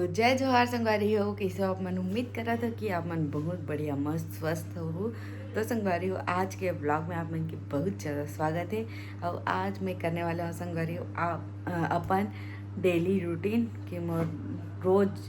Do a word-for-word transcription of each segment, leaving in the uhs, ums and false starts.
तो जय जोहार संगवारी हो, कइसे हो आप मन? उम्मीद करत हो कि आप मन बहुत बढ़िया, मस्त, स्वस्थ हो। तो संगवारी हो, आज के vlog में आप मन के बहुत ज़्यादा स्वागत है। और आज मैं करने वाला हूँ संगवारी हो, आप, अ, अपन daily routine के मोर रोज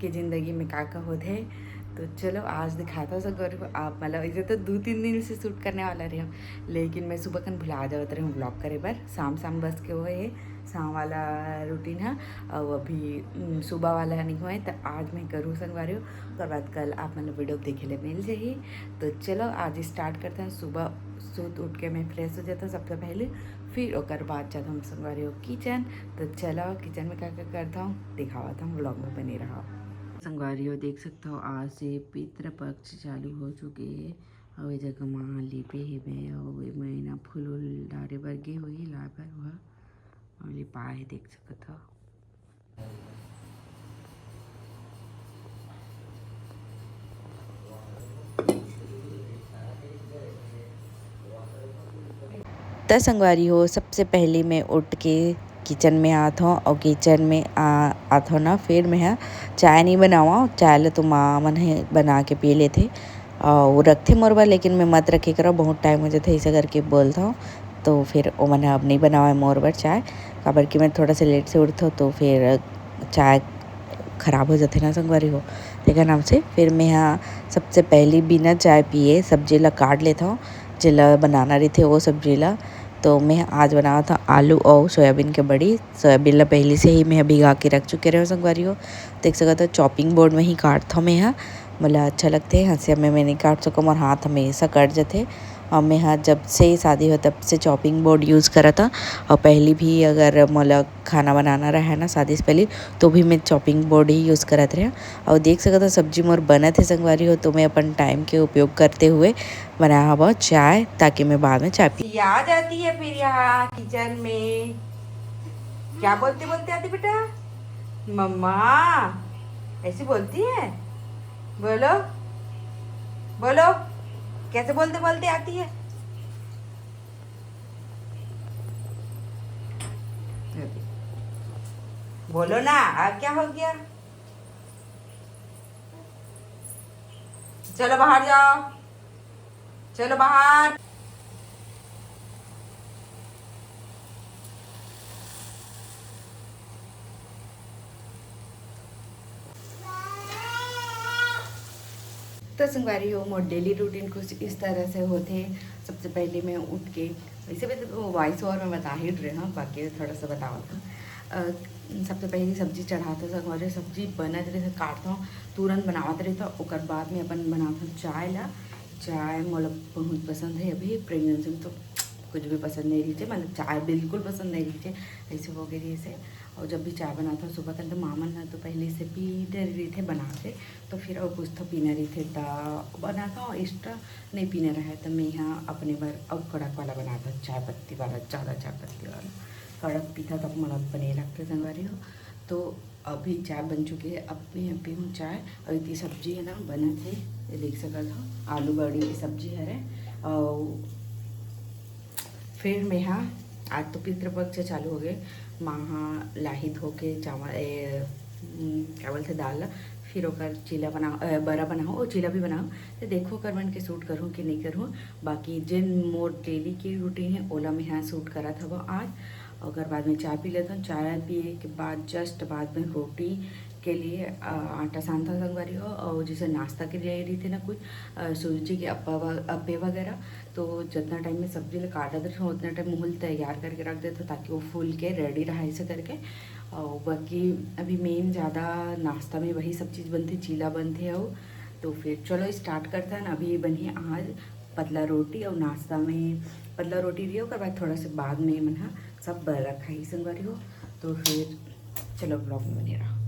के जिंदगी में का का होथे। तो चलो आज दिखाता हूँ संगवारी हो आप, मतलब इसे तो दो तीन दिन से शूट करने वाला रहे हूँ, लेकिन मैं सुबह कन भुला जावत रहे हूँ vlog करे बर। शाम शाम बस के वो है शाम वाला रूटीन है। और अभी उम, सुबह वाला नहीं हुआ है, तो आज मैं करूँ संगवारी हो, ओकर बाद कल आप मन वीडियो देखे ले मिल जाही। तो चलो आज स्टार्ट करते हैं। सुबह सुत उठ के मैं फ्रेश हो जाता हूँ सबसे पहले, फिर ओकर बाद जाता हूँ संगवारी हो किचन। तो चलो किचन में का का करता हूँ, दिखावत हूँ, vlog में बने रहो। संगवारी हो देख सकता हो, आज से पितृपक्ष चालू हो चुके है। और ये जगह माँ लिपे हे मैं, और ये मैं ना फूल उल डारे बर गे हुई लाए बर वह, और लिपाए हे देख सकत हो। त संगवारी हो, सबसे पहली मैं उठ के किचन में आत हौं, और किचन में आ, आत हौं ना, फिर मैं ह चाय नहीं बनावा। चाय ल तो माँ मन ह बना के पी लेथे, और वो रखथे मोर बर, लेकिन मैं मत रखे करो, बहुत टाइम हो जाथे, ऐसा करके बोलत हौं। तो फिर ओमन ह अब नहीं बनावा मोर बर चाय, काबर कि मैं थोड़ा सा लेट से उठत हौं, तो फिर चाय खराब हो जाथे ना संगवारी हो, तेकर नाम से। फिर मैं ह सबसे पहली बिना चाय पिए सब्जी ला काट लेत हौं, जेला बनाना रहिथे वो सब्जी ला। तो मैं आज बनावत हौं आलू और सोयाबीन के बड़ी। सोयाबीन ला पहले से ही मैं भिगा के रख चुके रहे हौं संगवारी हो। देख सकत हो चॉपिंग बोर्ड में ही काटत हौं मैं ह, मोला अच्छा लगथे। हंसिया में मैं नहीं काट सकौं, मोर हाथ हमेशा कट जाथे। और मैं ह जब से शादी हो तब से चॉपिंग बोर्ड यूज़ करत हौं। और पहली भी अगर मोला खाना बनाना रहे ना शादी से पहले, तो भी मैं चॉपिंग बोर्ड ही यूज़ करत रहे। और देख सकत हो सब्जी मोर बनत हे संगवारी हो, तो मैं अपन टाइम के उपयोग करते हुए बनाए हवं चाय, ताकि मैं बाद में चाय पी। ये आ जाती है फिर यहाँ किचन में, क्या बोलते बोलते आती बेटा? मम्मा ऐसी बोलती है? बोलो, बोलो, कैसे बोलते बोलते आती है? बोलो ना, अब क्या हो गया? चलो बाहर जाओ, चलो बाहर। तो संगवारी हो, मोर डेली रूटीन कुछ इस तरह से होथे। सबसे पहले मैं उठ के, वैसे भी तो वॉइस ओवर में बता ही रहे हूँ, बाकी थोड़ा सा बतावत हूँ। अ, सबसे पहले सब्जी चढ़ात हौं संगवारी, सब्जी बनत रहिथे, काटत हौं, तुरंत बनावत रहिथे, ओकर बाद में अपन बनात हौं चाय ला। चाय मोला बहुत पसंद है, अभी प्रेगनेंसी में तो कुछ भी पसंद नहीं रहिथे, मतलब चाय बिल्कुल पसंद नहीं रहिथे, ऐसे हो गए रहिथे। और जब भी चाय बनात हौं सुबह तक, तो माँ मन ह तो पहले से पी डरे रहिथे बना के, तो फिर और कुछ तो पीना रहिथे त बनात हौं एक्स्ट्रा, नहीं पीना रहे तो मैं यहाँ अपने बर और कड़क वाला बनात हौं, चाय पत्ती वाला, ज़्यादा चाय पत्ती वाला कड़क पीता तब मोला बने लगथे संगवारी हो। तो अभी चाय बन चुके है, अब मैं यहाँ पीहूँ चाय। और इतनी सब्जी है ना बनत है, ये देख सकत हो आलू बड़ी की सब्जी हरे। और फिर मैं हा, आज तो पितृपक्ष चालू हो गए, माँ हा लाही धो के चावल, ए, हम्म, क्या बोलते, दाल ला, फिर ओकर चीला बनाओ, ए, बरा बनाओ और चीला भी बनाओ। तो देखो ओकर मन के शूट करूँ कि नहीं करूँ, बाकी जिन मोर डेली की रूटीन है ओला मैं हा शूट करत हवं आज। ओकर बाद में चाय पी लेत हौं, चाय पिए के बाद जस्ट बाद में रोटी के लिए, अ, आटा सानथौं संगवारी हो, और जैसे नाश्ता के लिए रहिथे ना कुछ, अ, सूजी के अप्पा व-, अप्पे वगैरह, तो जितना टाइम में सब्जी ला काटत रहिथौं, उतना टाइम मुँह ल तैयार करके रख देथौं, ताकि वो फूल के रेडी रहा ऐसे करके। और बाकी अभी मेन ज़्यादा नाश्ता में वही सब चीज़ बनथे, चीला बनथे। और तो फिर चलो स्टार्ट करथन। अभी बनही आज पतला रोटी और नाश्ता में पतला रोटी रही, ओकर बाद थोड़ा से बाद में मन ह सब बरा खाही संगवारी हो। तो फिर चलो vlog में बने रहो।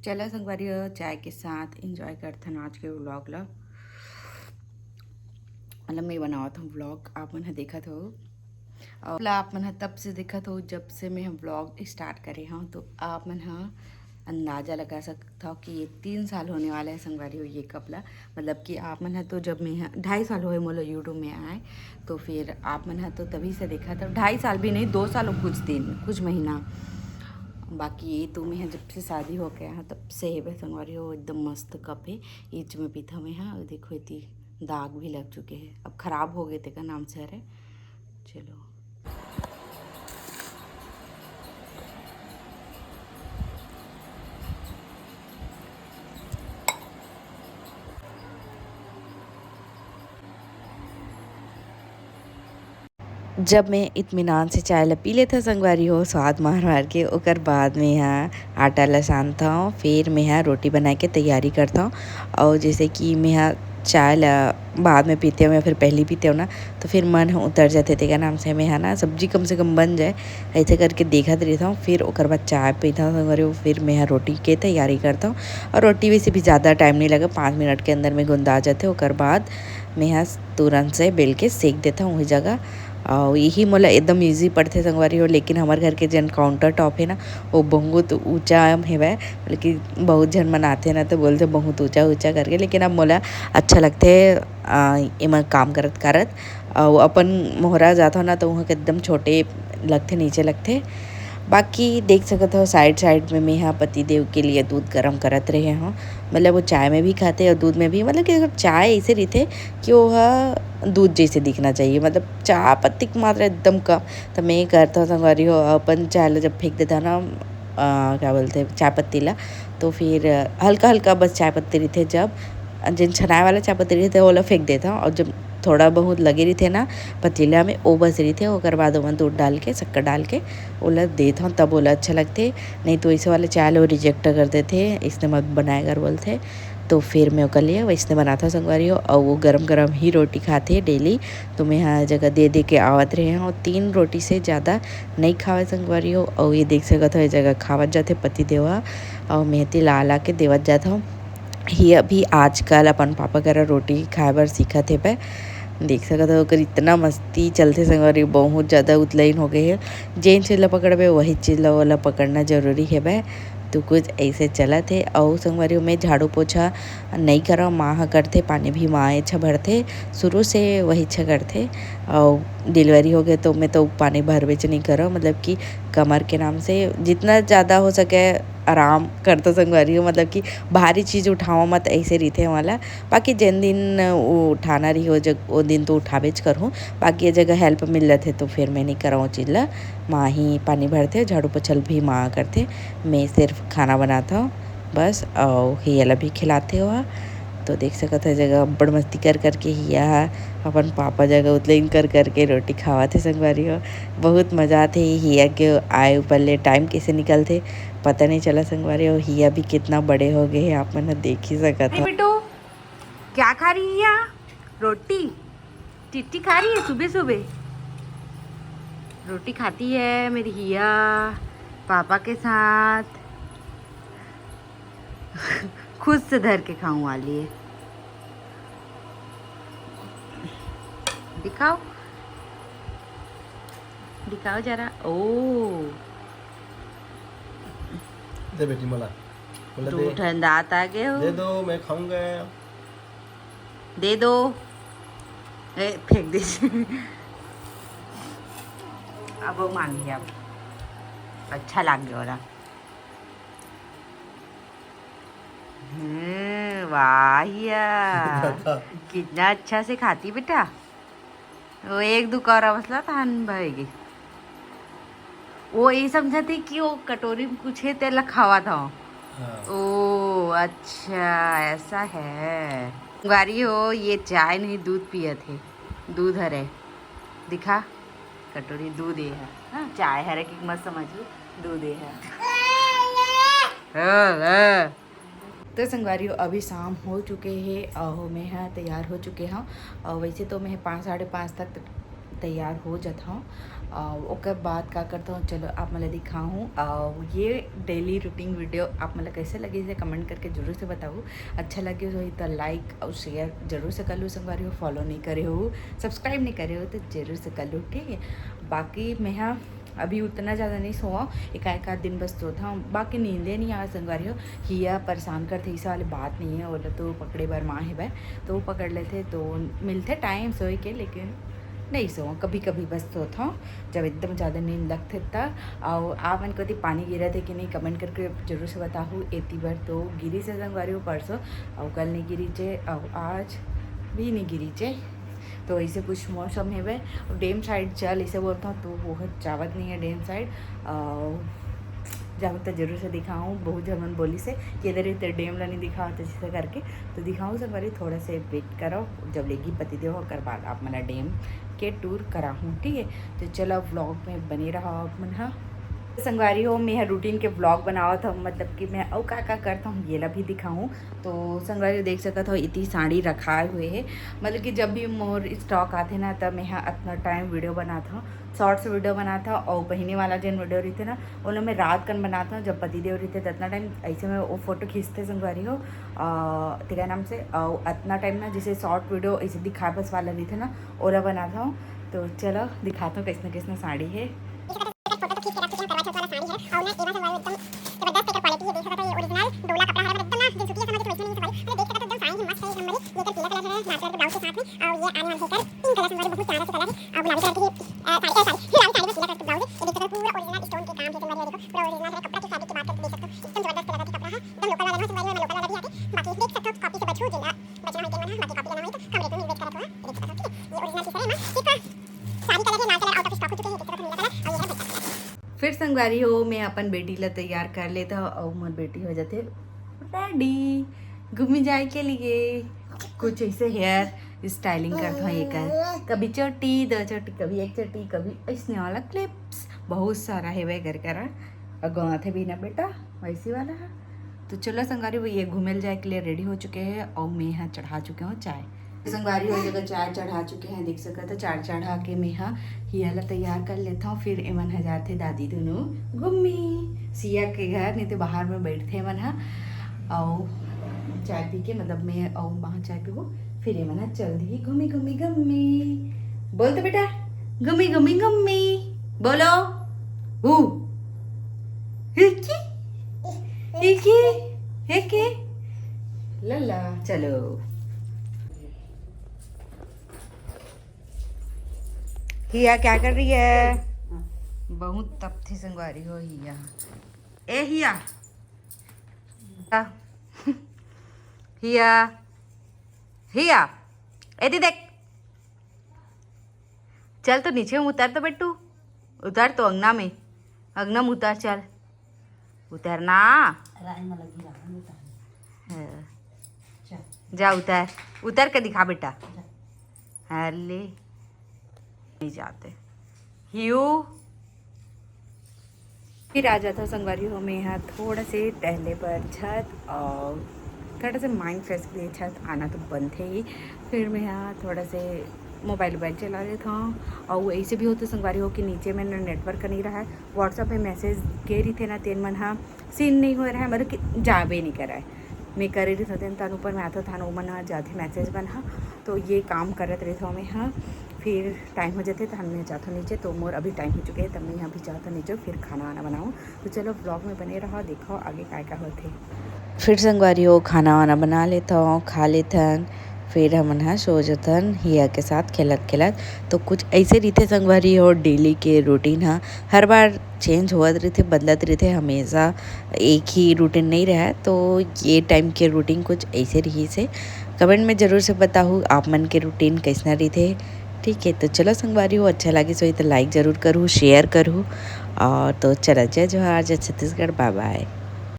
चला संगवारी हो, चाय के साथ एंजॉय करथन आज के व्लॉग ला। मतलब मैं बनावत हूँ व्लॉग, आप मन ह देखत हो। और आप मन ह तब से देखत हो जब से मैं व्लॉग स्टार्ट करे हूँ, तो आप मन ह अंदाजा लगा सकत हो कि ये तीन साल होने वाला है संगवारी हो ये कब ला। मतलब कि आप मन ह तो जब मैं ह-, ढाई साल होए मोला यूट्यूब में आए, तो फिर आप मन ह तो तभी से देखा था, ढाई साल भी नहीं, दो साल और कुछ दिन, कुछ महीना। बाकी ये तो मैं ह जब से शादी हो गया है तब से हेबे संगवारी हो एकदम मस्त कप है। ये जो मैं पीता में हाँ देखो इतनी दाग भी लग चुके हैं, अब खराब हो गए थे का नाम से। अरे चलो। जब मैं इत्मीनान से चाय ला पी लेथव संगवारी हो, स्वाद मार मार के, ओकर बाद में हा आटा ला सानथव, फिर मैं हा रोटी बनाए के तैयारी करथव। और जैसे कि मैं हा चाय ला बाद में पीते हो या फिर पहली पीते हो ना, तो फिर मन ह उतर जाते, तेकर नाम से मैं हा ना सब्जी कम से कम बन जाए, ऐसे करके देखत रहिथव। फिर ओकर बाद चाय पीथव संगवारी हो, फिर मैं हा रोटी के तैयारी करथव। और रोटी वैसे भी ज़्यादा टाइम नहीं लगे, पाँच मिनट के अंदर में गुंदा जाते। ओकर बाद मैं हा तुरंत से बेल के सेक देथव वही जगह। और यही मोला एकदम ईजी पड़थे संगवारी हो। लेकिन हमर घर के जेन काउंटर टॉप है ना, वो बहुत ऊंचा हेवय, बल्कि बहुत झन मन आथे ना तो बोलथे बहुत ऊंचा ऊंचा करके। लेकिन अब मोला अच्छा लगथे, आ, एमा काम करत करत। और अपन मोहरा जाथव ना तो वहाँ के एकदम छोटे लगथे, नीचे लगथे। बाकी देख सकत हो साइड साइड में मैं हा पति देव के लिए दूध गरम करत रहे हूँ। मतलब वो चाय में भी खाते और दूध में भी। मतलब कि अगर चाय ऐसे रहिथे कि वो हा दूध जैसे दिखना चाहिए, मतलब चाय पत्ती के मात्रा एकदम कम। तो मैं करता हूँ संगवारी हो, अपन चाय ला जब फेंक देता ना, आ, क्या बोलते हैं, चाय पत्ती ला, तो फिर हल्का हल्का बस चाय पत्ती रहिथे, जब जेन छनाए वाला चाय पत्ती रहिथे ओला फेंक देता हूँ। और जब थोड़ा बहुत लगे रहिथे ना पतीला में, ओ बस रहिथे, ओकर बाद ओमा दूध डाल के, शक्कर डाल के ओला देत हव, तब ओला अच्छा लगथे। नहीं तो ऐसे वाले चाय ला रिजेक्ट कर देथे, इसने मत बनाए कर बोलथे। तो फिर मैं ओकर लिए वैसने बनाथव संगवारी हो, और वो गरम गरम ही रोटी खाथे डेली। तो मैं हा जगह दे दे के आवत रहे हव, तीन रोटी से ज़्यादा नहीं खावे संगवारी हो। और ये देख सकत हो, ये जगह खावत जाथे पति देवा, और मैं हा ला ला के देवत जात हव। ही अभी आजकल अपन पापा करा रोटी खाए बर सीखत हेबे। देख सकत हो, ओकर इतना मस्ती चलथे संगवारी, बहुत ज़्यादा उतलाइन हो गए हे। जेन चीज ला पकड़बे, वही चीज ला, ओला पकड़ना जरूरी हेबे। तो कुछ ऐसे चलत हे। अउ संगवारी, मैं झाड़ू पोछा नई करव, माँ ह करथे, पानी भी माँ एछा भरथे, शुरू से वही छ करथे। अउ डिलीवरी हो गए, तो मैं तो पानी भरबेच नहीं करव, मतलब कि कमर के नाम से जितना ज़्यादा हो सके आराम करथव संगवारी हो, मतलब कि भारी चीज़ उठाओ मत, ऐसे रहिथे वाला। बाकी जेन दिन उठाना रही, वो जग-, वो दिन तो उठाबेच करहूँ। बाकी ये जगह हेल्प मिल जाथे, तो फिर मैं नहीं करव वो चीज़ ला। माँ ही पानी भरथे, झाड़ू पोछा ल भी माँ करथे, मैं सिर्फ खाना बनाथव बस, अउ हिया ला भी खिलाथे ओहा। तो देख सकत हो, जगह अब्बड़ मस्ती कर करके हिया ह अपन पापा जगह उतलेन कर करके रोटी खावत हे संगवारी हो। बहुत मजा आथे हिया के आए ऊपर ले, टाइम कैसे निकलथे पता नहीं चला संगवारी हो। हिया भी कितना बड़े हो गए हे, आप मन ह देख ही सकत हो। बिट्टू, क्या खा रही है? रोटी, टिट्टी खा रही है सुबह सुबह। रोटी खाती है मेरी हिया पापा के साथ। खुद से धर के खाऊं वाली है। दिखाओ, दिखाओ जरा। ओ, दे बेटी मला, मला दे। ठंडा आ गए हो। दे दो, मैं खाऊंगा। दे दो। ए, फेंक दे। अब वो मांग लिया, अब अच्छा लाग गया ओला। हम्म, वाह हिया। कितना अच्छा से खाती बेटा। वो एक दो कौरा मसला थान भरेगी। वो ये समझाती कि वो कटोरी में कुछ है, तेला खावा था। हाँ। ओ अच्छा, ऐसा है। गारी हो, ये चाय नहीं, दूध पियत हे। दूध हरे, दिखा, कटोरी दूध ये है। हाँ, चाय हरे कि मत समझिए, दूध ये है। हाँ, हाँ। तो संगवारी हो, अभी शाम हो चुके हे अउ मैं ह तैयार हो चुके हव। अउ वैसे तो मैं पाँच, साढ़े पाँच तक तैयार हो जात हौं। अ, ओकर बाद का करत हौं, चलो आप मन ला दिखाहूँ। अ, ये डेली रूटीन वीडियो आप मन ला कैसे लगे, इसे कमेंट करके जरूर से बताहू। अच्छा लगे होही त लाइक अउ शेयर जरूर से कर लू संगवारी हो। फॉलो नहीं करे हो, सब्सक्राइब नहीं करे हो तो जरूर से कर लू, ठीक है। बाकी मैं हा अभी उतना ज़्यादा नहीं सोवा, एक आध दिन बस सोत हौं, बाकी नींदे नहीं आवे संगवारी हो। हिया परेशान करथे, ऐसा वाली बात नहीं है, ओला तो पकड़े बर माँ हेवय तो वो पकड़ लेथे, तो मिलथे टाइम सोए के, लेकिन नहीं सोवा, कभी कभी बस सोत हौं जब एकदम ज़्यादा नींद लगथे त। अउ आप मन कोती पानी गिरत हे कि नहीं, कमेंट करके जरूर से बताहू। एती बर तो गिरिस हे संगवारी हो परसों, अउ कल नहीं गिरिचे, अउ आज भी नहीं गिरिचे। तो ऐसे कुछ मौसम हेवय। अउ डैम साइड चल, ऐसे बोलत हौं, तो वो जावत नहीं है डैम साइड। अउ जाहूँ तो जरूर से दिखाहूँ। बहुत झन मन बोलिस हे कि इधर इधर डैम ला नहीं दिखावत, जैसे करके। तो दिखाहूँ संगवारी, थोड़ा से वेट करो, जब लेगी पतिदेव, ओकर बाद आप मन ला डैम के टूर कराहूँ, ठीक है। तो चलो, व्लॉग में बने रहो आप मन हा। संगवारी हो, मैं रूटीन के व्लॉग बनावत हौं, मतलब कि मैं अउ का का करत हौं, ये ला भी दिखाहूँ। तो संगवारी हो, देख सकत हो, इतनी साड़ी रखाए हुए है, मतलब कि जब भी मोर स्टॉक आथे ना, तब मैं हा अतना टाइम वीडियो बनात हौं, शॉर्ट्स वीडियो बनात हौं। और पहिने वाला जेन वीडियो रहिथे ना, ओला मैं रात कन बनात हौं, जब पतिदेव रहिथे, ततना टाइम ऐसे में वो फोटो खींचथे संगवारी हो, अ, तेरा नाम से, और अतना टाइम ना, जैसे शॉर्ट वीडियो ऐसे दिखाए बस वाला रहिथे ना, ओला बनात हौं। तो चलो, दिखात हौं, कैसना कैसना साड़ी है। फोटो तो खींच के रख चुके हैं, करवा चौथ वाला साड़ी है, और ना, एमा संगवारी एकदम जबरदस्त एकर क्वालिटी है, देख सकत हो, ये ओरिजिनल डोला कपड़ा है, एकदम ना, जो सूती है, समझ के वैसे नहीं है संगवारी, मतलब, देख सकत हो, एकदम साड़ी है, मस्त है, एक नंबर है। ये एकर पीला कलर है, लाल कलर के ब्लाउज के साथ में, और ये आने वाली है एकर पिंक कलर, संगवारी, बहुत प्यारा सा कलर है, और गुलाबी कलर की, अ, साड़ी, सॉरी, गुलाबी साड़ी में पीला कलर के ब्लाउज है, ये देख सकत हो, पूरा ओरिजिनल स्टोन के काम है, संगवारी, ये देखो, पूरा ओरिजिनल है, कपड़ा की फैब्रिक की बात करके देख सकते हो, एकदम जबरदस्त कलर का कपड़ा है, एकदम लोकल वाला ना, संगवारी, मैं लोकल वाला भी आके, बाकी देख सकते हो, कॉपी से बचो, जिला बचना है, तेन मन ह, बाकी कॉपी लेना होही, तो कम रेट में मिल जात हे, देख सकत हो, ठीक है, ये ओरिजिनल पीस है, एमा सिर्फ साड़ी कलर है, लाल कलर आउट ऑफ स्टॉक हो चुके हैं, देख सकत हो, नीला कलर, और ये है व्हाइट कलर। फिर संगवारी हो, मैं अपन बेटी ला तैयार कर लेत हौं, अउ मोर बेटी हो जाथे रेडी घूमे जाए के लिए। कुछ ऐसे हेयर स्टाइलिंग करत हौं, एकर कभी चोटी, दो चोटी, कभी एक चोटी, कभी ऐसने वाला क्लिप्स, बहुत सारा हेवय एकर करा, अउ गंवाथे भी ना बेटा, वैसी वाला है। तो चलो संगवारी हो, ये घूमे ल जाए के लिए रेडी हो चुके हैं, अउ मैं यहाँ चढ़ा चुके हौं चाय। संगवारी हो, जगह चाय चढ़ा चुके हैं, देख सकत हो, चाय चढ़ा के मैं हा हिया ला तैयार कर लेत हौं, फिर एमन ह जाथे दादी दुनों घूमी सिया के घर, नहीं तो बाहर में बैठथे एमन हा, अउ चाय पी के, मतलब मैं अउ माँ चाय पीबो, फिर एमन हा चल दिही घूमी घूमी घूमी। बोल तो बेटा, घूमी घूमी घूमी, बोलो, हु, हिकी, हिकी, हिकी, लल्ला, चलो। हिया क्या कर रही है? बहुत तपथे संगवारी हो हिया। ए हिया। हिया। हिया। एती देख। चल तो नीचे में उतर तो बेटू। उतर तो अंगना में। अंगना में उतर चल। उतर ना। राय में लगी रहा, उतर। हाँ। चल। जा उतर। उतर के दिखा बेटा। जा। अरे, नहीं जाते। हियो। फिर आ जात हौं संगवारी हो, मैं यहाँ थोड़ा से टहले बर छत, अउ थोड़ा से माइंड फ्रेश के लिए छत आना तो बनथे ही। फिर मैं यहाँ थोड़ा से मोबाइल वोबाइल चला लेत हौं, अउ ऐसे भी होथे संगवारी हो कि नीचे में ना नेटवर्क नहीं रहा है, WhatsApp में मैसेज गे रहिथे ना, तेन मन हा सीन नहीं हो रहा है, मतलब कि जाबे नहीं करे। मैं करे रहिथौं तेन, तहान ऊपर में आथौं, तहान ओमन ह जाथे मैसेज मन ह, तो ये काम करत रहिथौं मैं ह। फिर टाइम हो जाथे, तहान मैं जाथौं नीचे, तो मोर अभी टाइम हो चुके हे, तब मैं अभी जाथौं नीचे, फिर खाना वाना बनाऊँ। तो चलो, व्लॉग में बने रहो, देखो आगे काय का होथे। फिर संगवारी हो, खाना वाना बना लेथौं, खा लेथन, फिर हमन ह सो जथन हिया के साथ खेलत खेलत। तो कुछ ऐसे रहिथे संगवारी हो, डेली के रूटीन ह हर बार चेंज होवत रहिथे, बदलत रहिथे, हमेशा एक ही रूटीन नहीं रहय। तो ये टाइम के रूटीन कुछ ऐसे रहिस हे। कमेंट में जरूर से बताहू आप मन के रूटीन कैसना रहिथे। ठीक है, तो चलो संगवारी हो, अच्छा लागिस होही तो लाइक जरूर करहू, शेयर करहू। और तो चलो, जय जोहार, जय छत्तीसगढ़, बाय बाय।